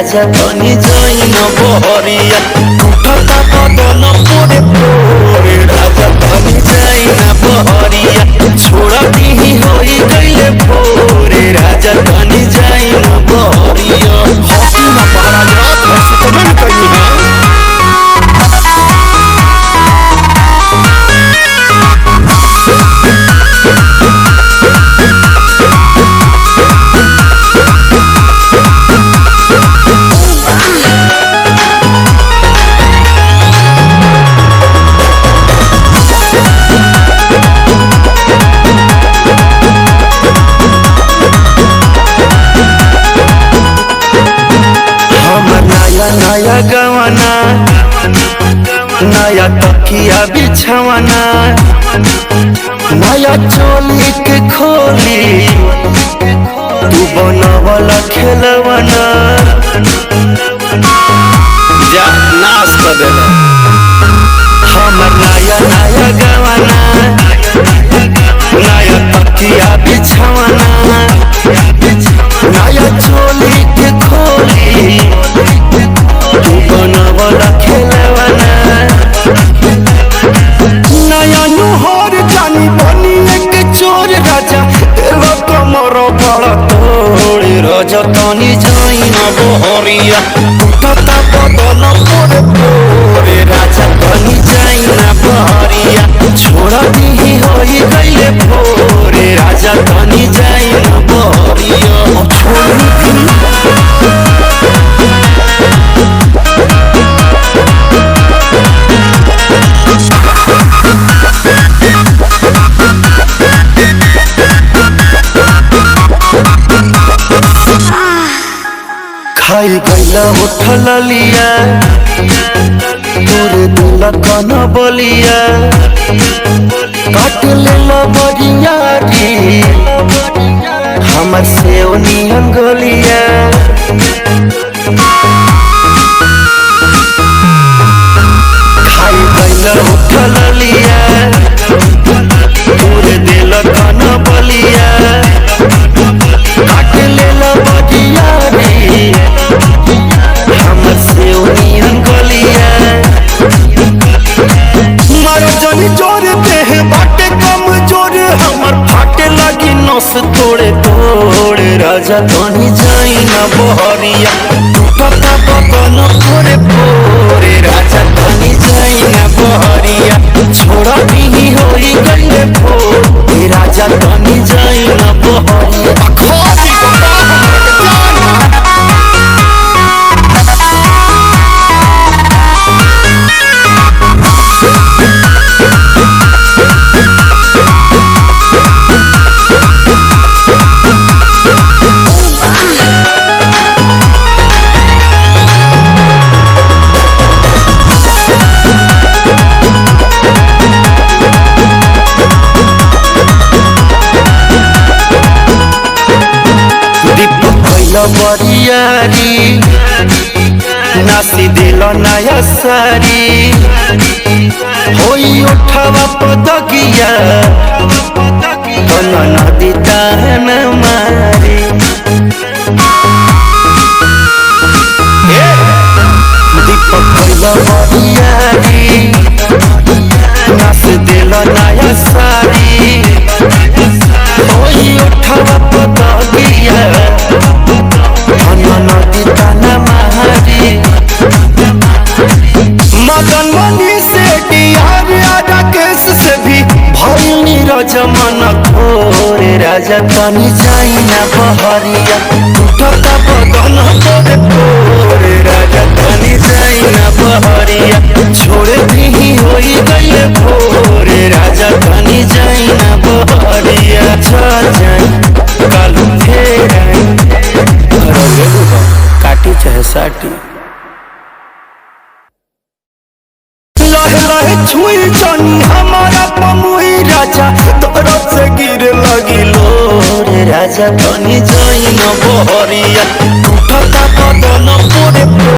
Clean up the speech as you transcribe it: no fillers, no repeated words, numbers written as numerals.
राजा तनी जाई न बहरिया टूटता बदन पोरे पोरे राजा तनी जाई न बहरिया छोड़ा दीही होई गइले भोरे राजा तनी जाई न बहरिया। हॉकी ना महाराज रात में सुतबे न कइली है। नया गवाना नया तकिया बिछवाना नया चोली के खोली तू बनावला खेलवाना जा नाश कर देला। हमर नया नया गवाना नया तकिया बिछवाना नया चोली के खोली तू बनावला खेलवाना। नया नुहर जानी बनी एक चोर राजा तेरा कमर बड़ा तोड़े राजा तनी जाई न बहरिया टूटता बदन पोरे पोरे राजा तनी जाई न बहरिया छोड़ा दीही होई गइले भोरे राजा तनी जाई न बहरिया। छोड़ी थी। खाई गइला उठल लिया तोरे दिल कन बलिया काट लेला बरियारी हमर से नियन गलिया। खाई गइला उठल लिया तोरे दिल कन बलिया काट लेला बरियारी हमर से नियन गलिया। मारो जनी जोर देह बाटे कम जोर हमर फाटे लगी नस तोड़े तोड़े राजा तनी जाई न बहरिया टूटता बदन पोरे पोरे राजा तनी जाई न बहरिया छोड़ा दीही होई गइले भोरे राजा तनी जाई न बहरिया। खोदी बता हमरा के जाना। दीपक कैल बरियारी नासी दिल नया सारी होई उठवा पदगिया तन नदी तान मारी। दीपक कैल बरियारी नास दिल नया सारी होई उठवा पदगिया तन नदी तान मारी। मदन मनी से डीआर राकेश से भी भइल नीरज मन खोरे राजा तनी जाई न बहरिया टूटता बदन पोरे पोरे राजा तनी जाई न बहरिया छोड़ दीही होई गइले भोरे राजा तनी जाई न बहरिया। चल जाई कालू फेर आई काटी चाहे साटी लहे लहे छुई जानी हमारा पमुई राजा तोरा से गिर लगी लोरे राजा तनी जाई न बहरिया टूटता बदन पोरे।